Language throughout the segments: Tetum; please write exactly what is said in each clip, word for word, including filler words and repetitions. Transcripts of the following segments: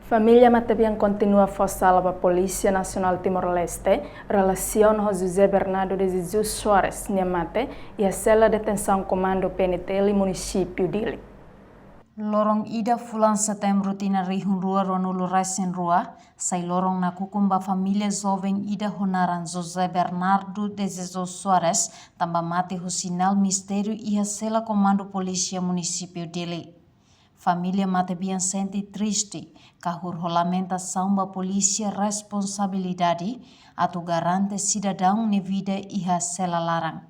Família matebian kontinua fó sala ba Polísia Nasionál Timor-Leste relasiona ho José Bernardo de Jesus Soares nia mate iha sela detensaun komandu P N T L munisípiu Dili. Loron ida fulan Setembru tinan rihun rua ruanulu resin rua, sai loron nakukun ba família joven ida ho naran José Bernardo de Jesus Soares, tanba mate ho sinál mistériu iha sela komandu polísia munisípiu Dili. Família matebian sente triste, kahur ho lamentasaun ba polísia responsabilidade atu garante sidadaun nia vida iha sela laran.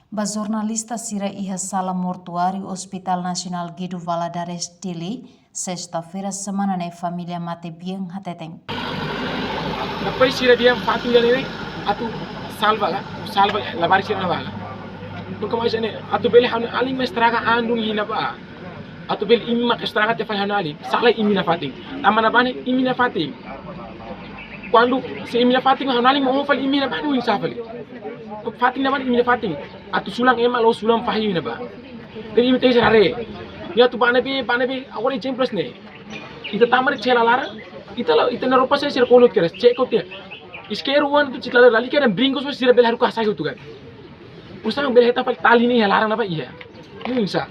Ba jornalista sira iha sala mortuáriu Hospital Nasionál Guido Valadares Dili, sesta-feira semana ne'e, família matebian hateten. Depois sira dehan fatin ida-ne'e atu salva ka, salva labarik sira-ne'ebá ka. Nunka mais ne'e atu bele ha'u-nia alin mak estraga an duni iha ne'ebá. Atu bele imi mak estraga tiha fali ha'u-nia alin. Sala imi nafatin. Tanba ne'ebá ne'e imi nafatin. Kuandu se imi nafatin, ha'u-nia alin mak oho fali imi ne'ebá ne'e, oinsá fali. Fatin ne'ebá ne'e imi nafatin. Atu sulan ema, la'ós sulan fahi ne'ebá. Jadi imi tenke ser haree. Nia atu bá ne'ebé, bá ne'ebé, agora ezemplu hanesan ne'e. Ita tama de'it sela laran, ita la, ita-nia roupa sira, sira kolo keras, ceko tiha. Isqueiro wan tu cita la, lalika dehan brincos sira bele haruka hasai hotu kan. Oinsá bele hetan fali tali ne'e iha laran ne'ebá iha. Ne'e oinsá.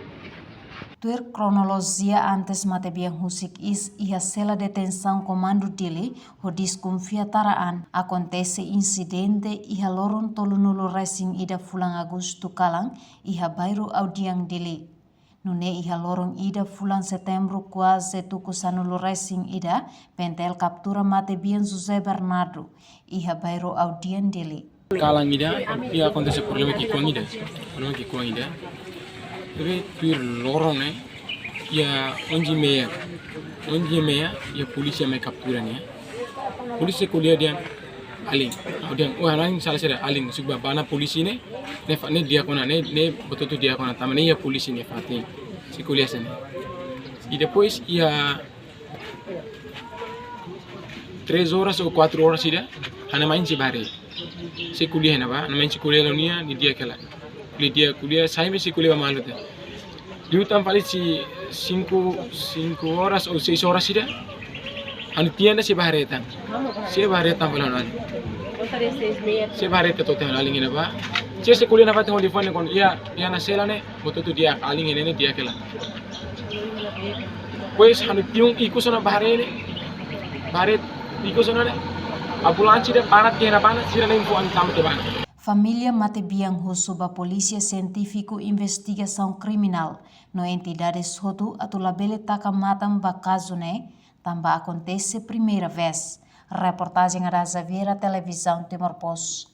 Tuir kronolojia, antes matebian husik iis iha sela detensaun komandu Dili, ho deskonfia tara an, akontese insidente iha loron tolunulu resin ida fulan Agostu kalan, iha bairru Audian Dili. Nune'e iha loron ida fulan Setembru kuaze tuku sanulu resin ida, P N T L kaptura matebian José Bernardo, iha bairru Audian Dili. Kalan ida, iha akontese problema ki'ikoan ida. Problema ki'ikoan ida. Tapi tuir loron ne'e, iha onze e meia. Onze e meia, iha polísia mai kaptura nia. Polísia ko'alia dehan alin. Ha'u dehan, oh, alin sala sira, alin, suk bá, bá ona polísia ne'e, ne'e fa-, ne'e di'ak ona, ne'e, ne'e buat hotu di'ak ona, tanba ne'e iha polísia nia fatin. Sira ko'alia hanesan ne'e. I depois iha três horas ou quatro horas ida, ha'u-nia main sei bá haree. Sira ko'alia iha ne'ebá, ha'u-nia main sei ko'alia hela nia, nia di'ak hela. Ko'alia di'ak, ko'alia, sai imi sira ko'alia ba malu tiha. Liután fali sei cinco, cinco horas ou seis horas ida, ha'u-nia tia ne'e sei bá haree tan. Sei bá haree tan fali ha'u-nia alin. Sei bá haree tan to'o tan ha'u-nia alin iha ne'ebá. Sira sei ko'alia nafatin ho telefone dehan, iha, iha ne'e sela ne'e, buat hotu di'ak, alin ne'e di'ak hela. Depois ha'u-nia tia ikus ona bá haree ne'e, bá haree ikus ona ne'e, ambulánsia ida parat iha ne'ebá ne'e, sira ne'e fó ami tama tiha bá ne'e. Família matebian husu ba Polísia Sientífiku Investigasaun Kriminál no entidades hotu atu labele taka matan ba kazu ne'e, tanba akontese primeira vez. Reportajen Ada Xaviera, Televizaun Timor Post.